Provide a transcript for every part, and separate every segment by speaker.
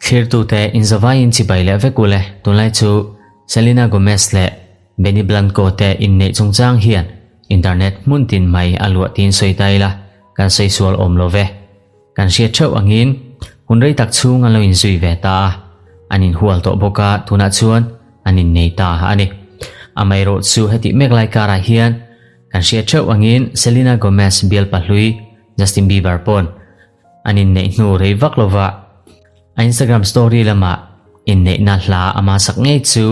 Speaker 1: Thlirtute inzavaiin chibai leh vek ule, tunlai chu Selena Gomez leh Benny Blanco te inneih chungchang hian internet hmun tin mai a luah tiin sawi ta ila kan sawi sual awm lo ve. Kan hriat theuh angin hun rei tak chhung an lo inzui ve ta a, an inhual tawh bawk a, tunah chuan an innei ta a ni. Amaherawh chu hetih mek lai karah hian kan hriat theuh angin Selena Gomez bial pahlui Justin Bieber pawn an inneih hnu rei vak lova a Instagram story lamah inneihna hla a hmasak ngei chu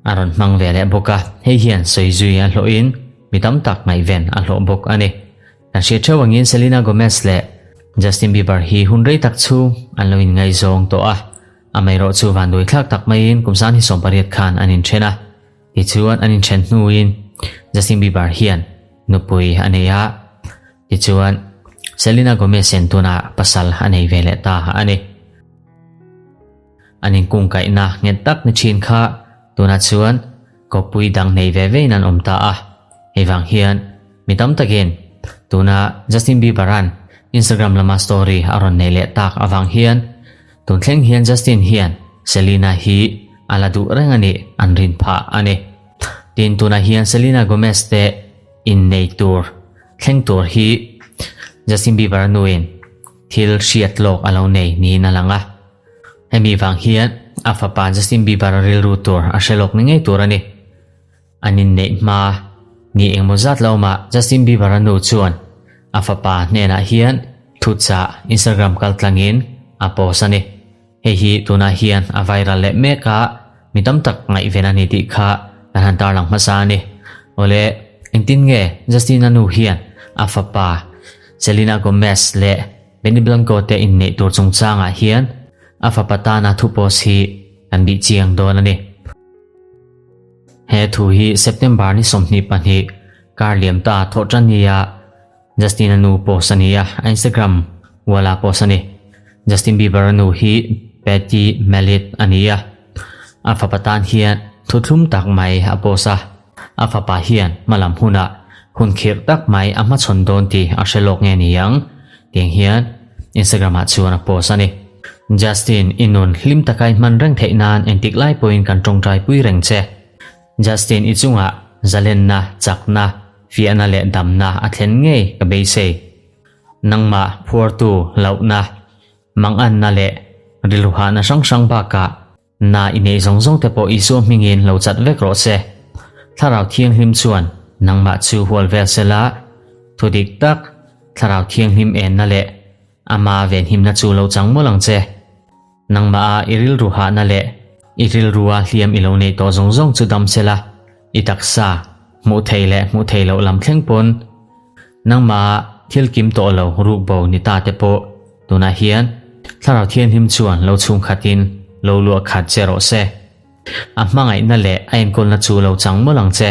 Speaker 1: a rawn hmang ve leh bawk a, hei hian sawi zui a hlawhin mi tam tak ngaihven a hlawh bawk a ni. Kan hriat theuh angin Selena Gomez leh Justin Bieber hi hun rei tak chhung an lo inngaizawng tawh a, amaherawh chu vanduai thlak tak maiin kum sanghi 18 khan an inthen a, tichuan an inthen hnuin Justin Bieber hian nupui a nei a, tichuan Selena Gomez hian tunah pasal a nei ve leh ta a ni. An inkungkaihna nghet tak ni thin kha tunah chuan kawppui dang nei ve vein an awm ta a, hei vang hian mi tam takin tuna Justin Bieber-a'n Instagram lama story a rawn nei leh tak avang hian tun thleng hian Justin hian Selena hi a la duh reng a nih an rin phah a ni. Tin, tunah hian Selena Gomez te innei tur thleng tur hi Justin Bieber-a nuin thil hriat lawk a lo nei niin a lang a. Hemi vang hian a fapa Justin Bieber a rilru tur a hre lawk ni ngei tur a ni. An inneih hma ni engmaw zat lo mah Justin Bieber a nu chuan a fapa hnenah hian thuchah Instagram kaltlangin a post a ni. Hei hi tunah hian a viral leh mek a, mi tam tak ngaihven a ni tih kha kan han tarlang hmasa a ni. Awle, engtin nge Justin a nu hian a fapa Selena Gomez leh Benny Blanco te inneih tur chungchangah hian a fapa tana thu post hi kan bih chiang dawn a ni. He thu hi September ni 22 kar liam ta thawh tan nia Justin a nu post a ni a, a Instagram wall-ah post a ni. Justin Bieber a nu hi Patty Mallett a ni a, a fapa tan hian thuthlum tak mai a post a. A fapa hian hmalam hunah hun khirh tak mai a hmachhawn dawn tih a hre lawk nge ni ang tiang hian Instagram ah chuan a post a ni. Justin, i nun hlim taka i hman reng theih nan engtik lai pawhin kan tawngtai pui reng che. Justin, i chungah zalenna, chakna, fiahna leh damna a thlen ngei ka beisei. Nangmah phuartu hlauhna, manganna leh rilruhahna hrang hrang bakah Na i neih zawng zawng te pawh Isua hmingin lo chat vek rawh se. Thlarau Thianghlim chuan nangmah chu hual vel sela, thu dik tak Thlarau Thianghlim enna leh ama venhimna chu lo chang mawlh ang che. Nangmah a i rilru hahna leh i rilrua hliam i lo neih tawh zawng zawng chu dam sela, i taksa hmuh thei leh hmuh thei loh lam thleng pawn Nangmah ah thil kim tawh lo ruk bo ni ta te pawh tunah hian Thlarau Thianghlim chuan lo chhung khatin lo luah khat che rawh se. A hmangaihna leh a enkawlna chu lo chang mawlh ang che.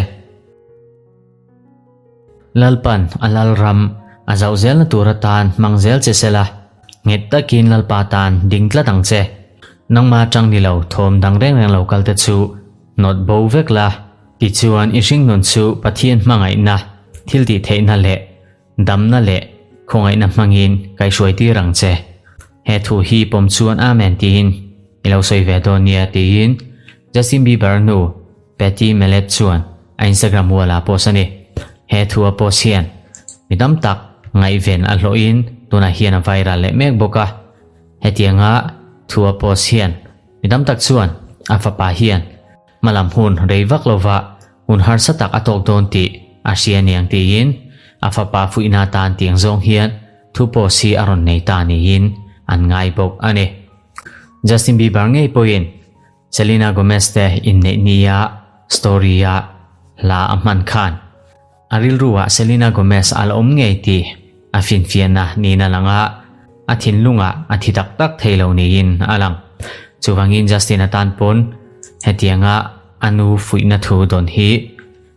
Speaker 1: Lalpan a Lalram a zauh zelna tur atan hmang zel che sela, nghet takin Lalpa tan ding tlat ang che. Nangmah atang ni lo thawm dang reng reng lo kal te chu Nawt bo vek la, tichuan i hringnun chu Pathian hmangaihna, thil tih theihna leh damna leh khawngaihna hmangin kaihhruai tir ang che. He thu hi pawm chuan Amen tiin i lo sawi ve dawn nia tiin Justin Bieber nu Patty Mallett chuan a Instagram wall ah post a ni. He thu a post hian mi tam tak ngaihven a hlawhin tunah hian a viral leh mek bawk a. Hetianga thu a post hian Mi tam tak chuan a fapa hian hmalam hun rei vak lova hun harsa tak a tawk dawn tih a hria aniang tiin a fapa fuihna atan tiang zawng hian thu post hi a rawn nei ta niin an ngai bawk a ni. Justin Bieber ngei pawhin Selena Gomez te inneih nia story-a hla a hman khan A rilruah Selena Gomez a la awm ngei tih a finfiahna niin a lang a, a thinlungah a thi tak tak thei lo niin a lang. Chuvangin Justin atan pawn hetianga a nu fuihna thu dawn hi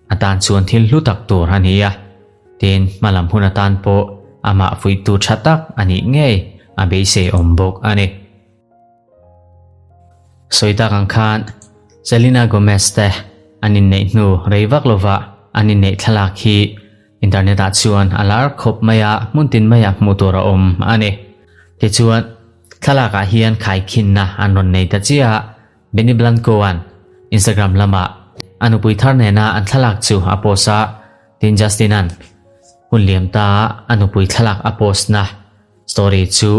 Speaker 1: a tan chuan thil hlu tak tur a ni a, tin hmalam hun atan pawh amah fuihtu tha tak a nih ngei a beisei awm bawk a ni. Sawi tak ang khan Selena Gomez te an inneih hnu rei vak lova an inneih thlalak hi internet ah chuan a lar khawp mai a, hmun tin maiah hmuh tur a awm a ni. Tichuan, thlalakah hian khaikhinna an rawn nei ta chiah a, Benny Blanco-a'n Instagram lamah a nupui thar nena an thlalak chu a post a, tin Justin-a'n hun liam ta a nupui thlalak a post na story chu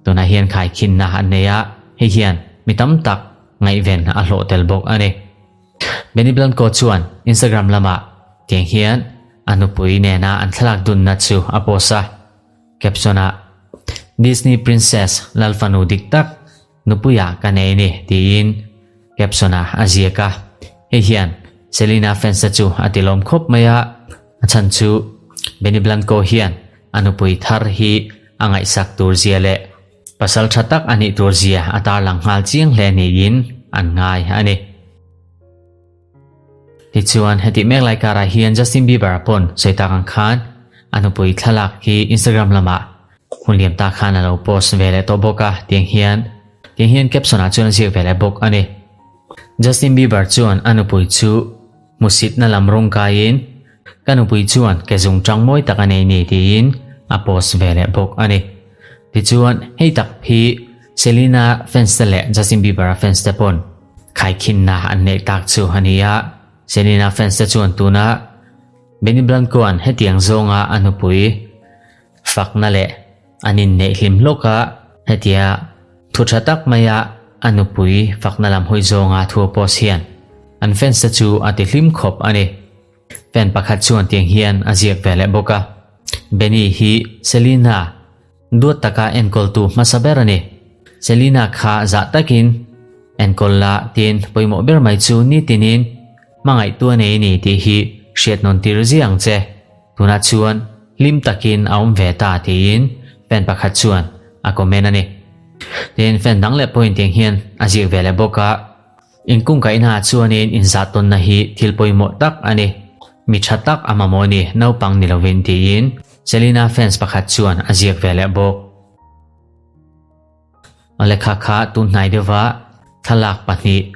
Speaker 1: tunah hian khaikhinna an nei a, hei hian mi tam tak ngaihven a hlawh tel bawk a ni. Benny Blanco chuan Instagram lamah tiang hian a nupui nena an thlalak dunna chu a post a, caption-ah, Disney Princess Lalfanu dik tak nupuiah ka nei ni tiin caption-ah a ziak a. Hei hian Selena fans te chu a tilawm khawp mai a, a chhan chu Benny Blanco hian a nupui thar hi a ngaihsak tur zia leh pasal tha tak a nih tur zia a tarlang nghal chiang hle niin an ngai a ni. Tichuan, hetih mek lai karah hian Justin Bieber-a pawn sawi tak ang khan a nupui thlalak hi Instagram lamah hun liam ta khan a lo post ve leh tawh bawk a, tiang hian tiang hian caption ah chuan a ziak ve leh bawk a ni. Justin Bieber chuan a nupui chu hmusitna lam rawng kaiin, Ka nupui chuan ke zung tang mawi tak a nei ni tiin a post ve leh bawk a ni. Tichuan, hei tak hi Selena fans te leh Justin Bieber-a fans te pawn khaikhinna an neih tak chu a ni a. Selena fans te chuan tuna Benny Blanco-a'n hetiang zawnga a nupui fakna leh an inneih hlim hlawk a, hetia thu tha tak maia a nupui fakna lam hawi zawnga thu a post hian an fans te chu a ti hlim khawp a ni. Fan pakhat chuan tiang hian a ziak ve leh bawk a, Benny hi Selena duat taka enkawltu hmasa ber a ni. Selena kha zah takin enkawl la tiin pawimawh ber mai chu nitinin hmangaihtu a nei a ni tih hi hriat nawn tir ziah ang che. Tunah chuan hlim takin a awm ve ta tiin fan pakhat chuan a comment a ni. Tin, fan dang leh pawhin tiang hian a ziak ve leh bawk a. Inkungkaihnaah chuanin inzahtawnna hi thil pawimawh tak a ni. Mi tha tak a mamawh ni, naupang ni lovin tiin Selena fans pakhat chuan a ziak ve leh bawk. A lehkha kha tun hnai deuha thlalak pahnih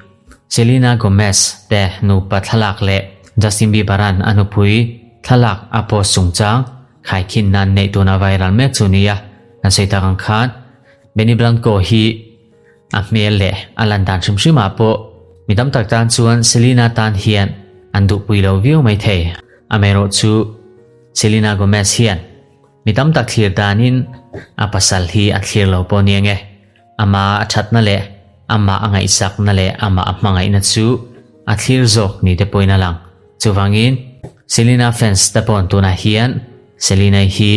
Speaker 1: Selena Gomez te nupa thlalak leh Justin Bieber-a'n a nupui thlalak a post chungchang khaikhin nan neih tuna viral mek chu nia kan sawi tak ang khan Benny Blanco hi A hmel leh a lan dan hrim hrimah pawh mi tam tak tan chuan Selena tan hian an duhpui lo viau mai thei. Amaherawh chu Selena Gomez hian mi tam tak thlir danin a pasal hi a thlir lo pawh nia nge. Ama a thatna leh amah a ngaihsakna leh amah a hmangaihna chu a thlir zawk ni te pawhin a lang. Chuvangin Selena fans te paw'n tunah hian Selena hi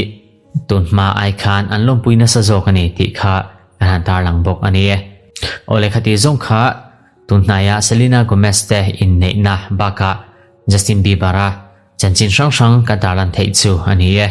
Speaker 1: Tun hma ai khan an lawmpui nasa zawk a ni tih kha kan han tarlang bawk a ni e. Aw lehkha tih zawng kha tun hnaia Selena Gomez te inneihna bakah Justin Bieber-a chanchin hrang hrang kan tarlan theih chu a ni e.